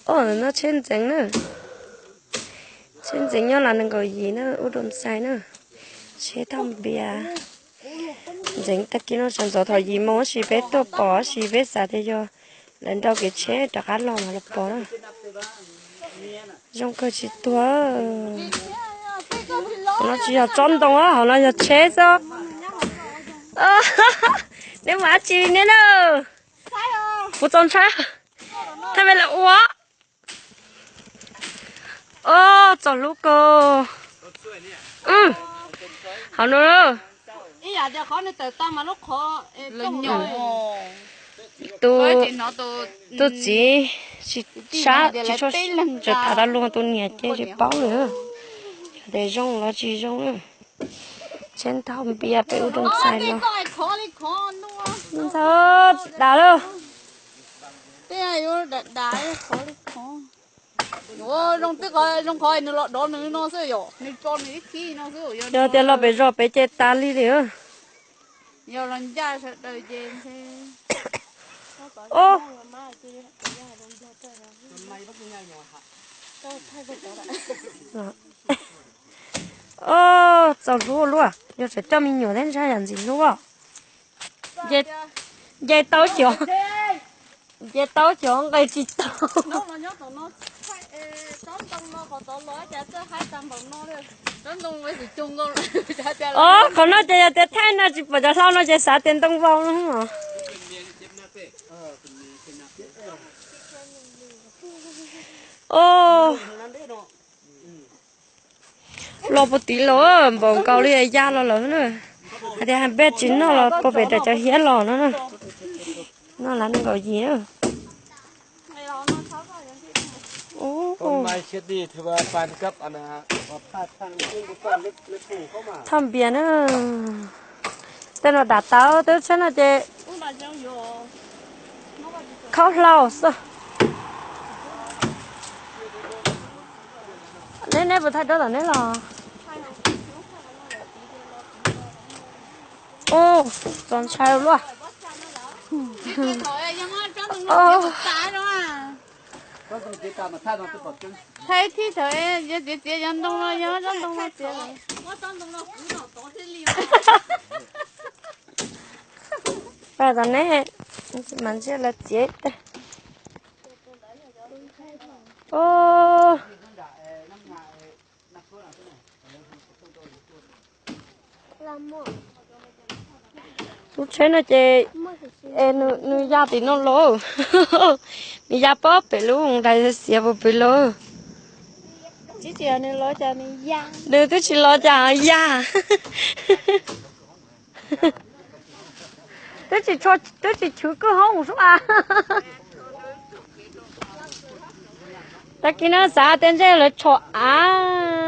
Oj, no tsheb ntxeev na. Tsheb ntxeev nyob Lav nees nkaum yim na, ub rau ntxais na. Tsheb thauj npias ntxeev tag kis no sawv ntxov thaum yim moo tab sis peb tuaj pom tab sis peb xav tias yog lawv nrau kev tsheb rov qab los mas los pom na. Zoo kawg tsis tuag. Hauv no tsis yog tsob ntoo, hauv no yog tsheb xwb. Neb mus dab tsi neb na? Kuv txaus ntshai. Thaij me lawv ua. Oj, txaus hlub kawg. Hauv no tus, tus txiv tsis sab tsis tshua, tseem tham tau luag tus niam ces tsis paub li. Tias zoo los tsis zoo. Tsheb thauj npias pem ub rau ntxais no. Ntxhais, dav lawm. Yog tias los pem zos pem ces tas li li. Oj, txaus hlub luaj, yog tseem coj me nyuam thiab ntshai yam ntxim hlub. Nce tau xyov, nce tau xyov nqes tsis tau. Os, qhov no ces yog tias thaij no tsis pom cov hlau no ces xav tias ntoo vau no. Os, los puag tid los npaum nkaus li ya los lawm na. Hais tias peb tsis noj los puag pem raws cov hiav los no na. Noj Lav nees nkaum yim na. Thauj npias na. Tej no dam tawv, twb tsheb no ces khaub hlau xwb. Neb, neb puas thaij rau tom neb los? Ub, txaus ntshai luaj. Thaij tib thaum, txiav txiav cov ntoo no, yog tsob ntoo no txiav. Pab tom neb, mas ntshe lawv txiav tag. Lub tsheb no ces nws ya tim no los, nws ya pob pem lub dais xiav puag pem los. Nws twb tsis los cas ya. Twb tsis, twb tsis chwv kwj hoob sub a. Tag kis no xav tias ntshe lawv tsho av.